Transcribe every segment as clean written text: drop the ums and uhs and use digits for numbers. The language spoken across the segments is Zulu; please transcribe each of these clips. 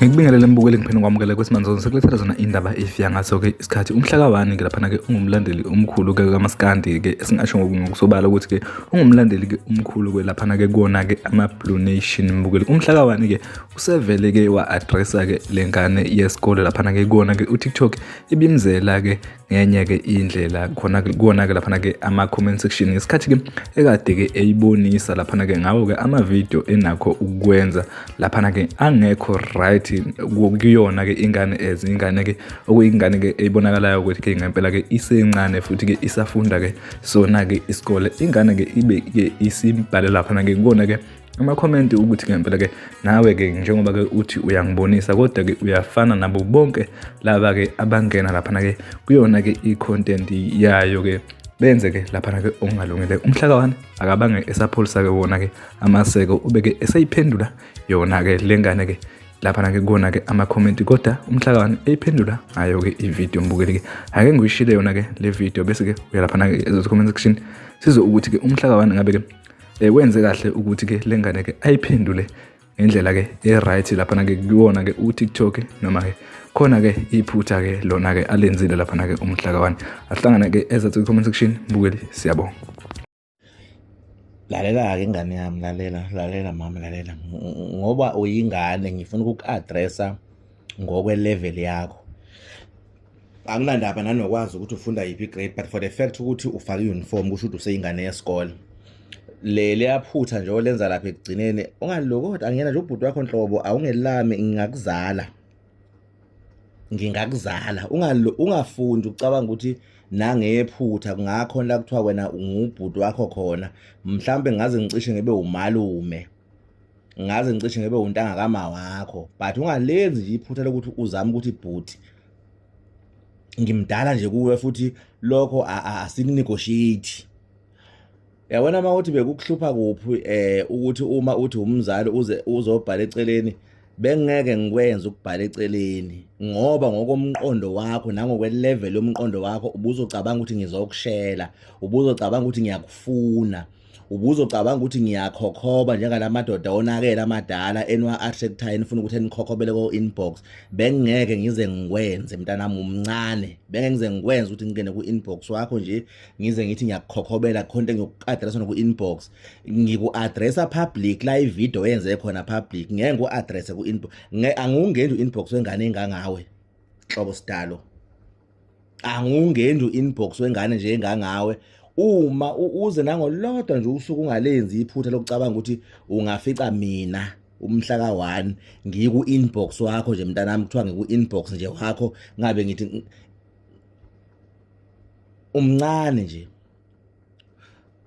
Ngikubingelele mbukeli ngiphinde ngikwamukele kwesimanzoni sekulethela zona indaba efika ngaso-ke isikhathi umhla ka-1-ke laphana-ke ungumlandeli omkhulu-ke kamaskandi-ke esingasho ngokusobala ukuthi-ke ungumlandeli-ke omkhulu-ke laphana-ke kuwona-ke ama-Blue Nation mbukeli. Umhla ka-1-ke usevele-ke wa-addressa-ke le ngane yesikole laphana-ke kuwona-ke uTikTok ibimzela-ke ngenye-ke indlela khona kuwona-ke laphana-ke ama-comment section ngesikhathi-ke ekade-ke eyibonisa laphana-ke ngawo-ke ama-video enakho ukwenza laphana-ke angekho right kuyona-ke ingane as ingane-ke okuyingane-ke ebonakalayo ukuthi-ke ngempela-ke isencane futhi-ke isafunda-ke sona-ke isikole ingane-ke ibe-ke isimbhale laphana-ke kuwona-ke amakhomenti ukuthi ngempela ke nawe ke njengoba ke uthi uyangibonisa kodwa ke uyafana nabo bonke laba ke abangena laphana ke kuyona ke i-content yayo ke benze ke laphana ke okungalungile. Umhla ka-1 akabange esapholisa ke wona ke amaseko, ubeke eseyiphendula yona ke lengane ke laphana ke kuwona ke amakhomenti, kodwa umhla ka-1 eyiphendula ngayo ke i-video. Mbukeli ke ake ngiyishile yona ke le video, bese ke uya laphana ke comment section sizwe ukuthi ke umhla ka-1 ngabe ke wenze kahle ukuthi ke lengane ke ayiphendule ngendlela ke e-right laphana ke kuwona ke uTikTok, noma ke khona ke iphutha ke lona ke alenzile laphana ke umhla ka-1. Ahlangane ke ezathu comment section mbukeli, siyabonga. Lalela-ke ingane yami, lalela, lalela mama, lalela, ngoba uyingane ngifuna ukuku-addressa ngokwe-level yakho. Anginandaba nanokwazi ukuthi ufunda yiphi i-grade, but for the fact ukuthi ufake i-uniform kusho ukuthi useyingane yesikole. Le liyaphutha nje olenza lapha ekugcineni, ungalokoti, angiyena nje ubhuti wakho nhlobo, awungelami, ngingakuzala. Ngingakuzala. Ungafundi ucabanga ukuthi nangephutha kungakhona la kuthiwa wena ungubhuti wakho khona, mhlambe ngaze ngicishe ngibe umalume, ngaze ngicishe ngibe untanga kama wakho, but ungalenzi nje iphutha lokuthi uzame ukuthi bhuti ngimdala nje kuwe, futhi lokho asikunegotiate. Yabona uma uthi bekukuhlupha kuphi ukuthi uma uthi umzali uze uzobhala eceleni, bengeke ngikwenze ukubhala eceleni, ngoba ngokomqondo wakho nangokwe-level yomqondo wakho ubuzocabanga ukuthi ngizokushela, ubuzocabanga ukuthi ngiyakufuna, ubuzocabanga ukuthi ngiyakhokhoba njengalamadoda onakele amadala eniwa-attractayo enifuna ukuthi enikhokhobele ko-inbox. Bengeke ngize ngikwenze mntanami, umncane, bengeke ngize ngikwenze ukuthi ngingene ku-inbox wakho nje ngize ngithi ngiyakukhokhobela khonto engiyoku-addressa ku-inbox. Ngiku-addressa public la i-video yenze khona public, ngeke ngiku-addresse ku-inbox, angiwungeni u-inbox wengane engangawe nhlobo sidalo, angiwungeni u-inbox wengane nje engangawe. Uma uze nangolodwa nje usuku ungalenzi iphutha lokucabanga ukuthi ungafica mina umhla ka-1 ngiku-inbox wakho nje mntanami, kuthiwa ngiku-inbox nje wakho, ngabe ngithi umncane nje.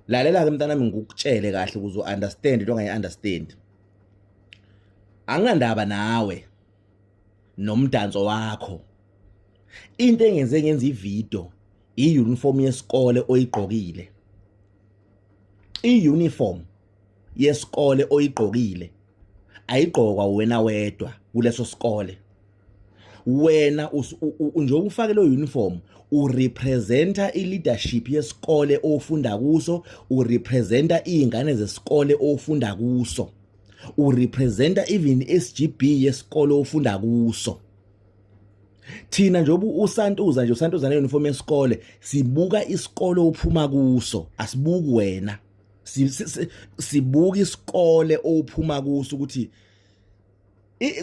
Lalela-ke mntanami, ngikutshele kahle ukuze u-understand into ongayi-understand. Anginandaba nawe nomdanso wakho. Into engenze ngenza ividiyo, i-uniform yesikole oyigqokile, i-uniform yesikole oyigqokile ayigqokwa wena wedwa kuleso sikole. Wena njengoba ufake lo uniform urepresenta i-leadership yesikole ofunda kuso, urepresenta iy'ngane zesikole ofunda kuso, urepresenta even SGB yesikole ofunda kuso. Thina njengoba usantuza nje, usantuza ne-uniform yesikole, sibuka isikole ophuma kuso, asibuki wena, sibuka isikole ophuma kuso ukuthi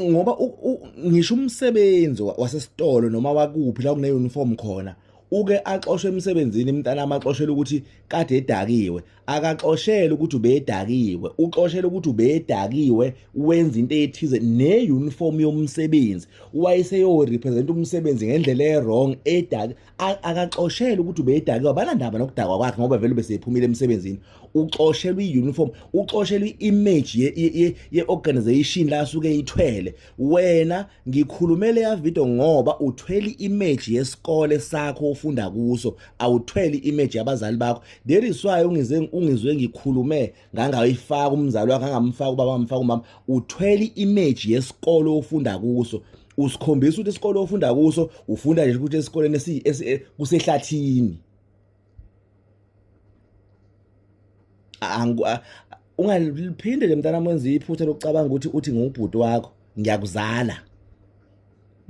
ngoba ngisho umsebenzi wasesitolo noma wakuphi la kune uniform khona uke axoshwe emsebenzini umntana, amaxoshela ukuthi kade edakiwe, akaxoshela ukuthi ubedakiwe, uxoshela ukuthi ubedakiwe wenza into ethize ne-uniform yomsebenzi, wayeseyo represent umsebenzi ngendlela e-wrong edaki, akaxoshela ukuthi ubedakiwe, abanandaba nokudakwa kwakhe ngoba vele ubesephumile emsebenzini. Uxoshelwa i-uniform, uxoshelwa i-image ye-organization la asuke ithwele. Wena ngikhulumele ya video ngoba uthwele i-image yesikole sakho ofunda kuso, awuthwele i-image yabazali bakho. There is why ungizwe ngikhulume ngangayifaka umzali wakho, angamfaka ubaba, angamfaka umama. Uthwele i-image yesikole ofunda kuso. Usikhombisa ukuthi isikole ofunda kuso ufunda nje ukuthi esikoleni kusehlathini. Ungaliphinde nje mntanami wenza iphutha lokucabanga ukuthi uthi ngubhuti wakho, ngiyakuzala.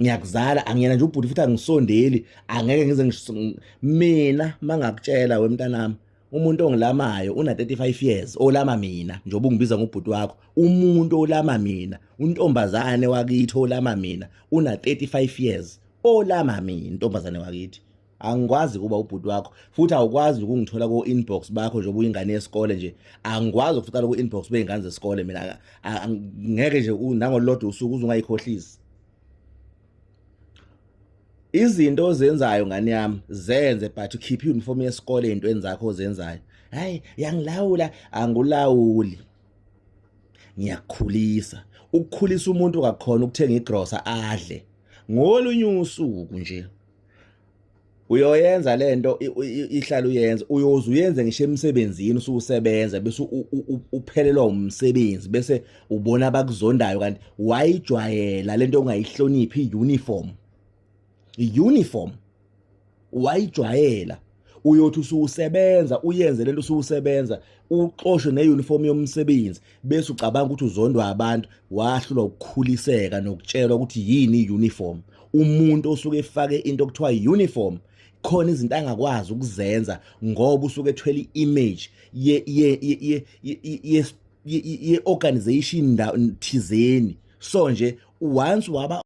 Ngiyakuzala, angiyena nje ubhuti futhi angisondeli, angeke ngize mina mangakutshela wemntanami. Umuntu ongilamayo una 35 years olama mina njengoba ungibiza ngobhuti wakho, umuntu olama mina, untombazane wakithi olama mina una 35 years olama mina, intombazane wakithi. Angikwazi kuba ubhuti wakho futhi awukwazi ukungithola ko inbox bakho njengoba uyingane yesikole nje. Angikwazi ukufika ku inbox beyingane zesikole mina, ngeke nje nangolodwa usuku uzungayikhohlisi. Izinto ozenzayo ngane yami zenze, but ukhiphe uniform yesikole ezintweni zakho ozenzayo. Hayi, yangilawula, angulawuli, ngiyakukhulisa. Ukukhulisa umuntu kakhona ukuthenga igrosa adle ngolunye usuku nje. Uyoyenza lento ihlala uyenza, uyoze uyenze ngisho emsebenzini ususebenza, bese uphelelwa umsebenzi, bese ubona abakuzondayo kanti wayijwayela lento ongayihloniphi iuniform. Iuniform wayijwayela, uyothi ususebenza uyenze lento ususebenza, uxoshwe neuniform yomsebenzi, bese ucabanga ukuthi uzondwa abantu. Wahlulwa ukukhuliseka nokutshelwa ukuthi yini iuniform. Umuntu osuke efake into okuthiwa uniform khona izinto angakwazi ukuzenza ngoba usuke ethwele image ye ye ye ye ye organization thizeni. So nje once waba